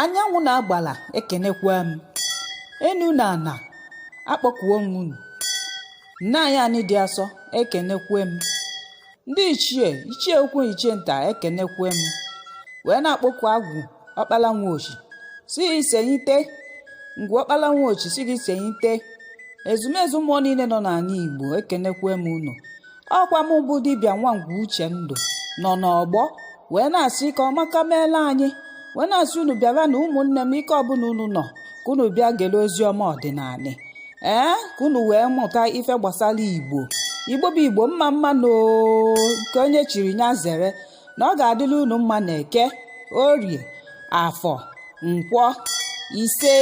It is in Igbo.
Anyanwụ na agbala ekenekwa m. Enu na ana akpọkuo m unu. Nna anyị anị dị asọ ekenekwe m. Ndị ichie, ichie ukwu, ichie nta ekenekwe m. Wee na-akpọku agwụ ọkpala nwochi si senyite ngwu ọkpala nwochi si gị senyite ezumezu mmụọ niile nọ n'ala Igbo ekenekwe m unu. Ọkwa mụ bụ dibịa Nwangwu Uchendụ nọ n'ọgbọ wee na-asị ka ọmaka meela anyị, wee na-asị unu bịara na ụmụnne m ike ọbụla unu nọ ka unu bịa gere ozi ọma ọdịnala, ee, ka unu wee mụta ife gbasara Igbo. Igbo bụ Igbo, mma mma noo, nke onye chiri ya zere, na ọ ga-adịrị unu mma na Eke, Orie, Afọ, Nkwọ. Ise.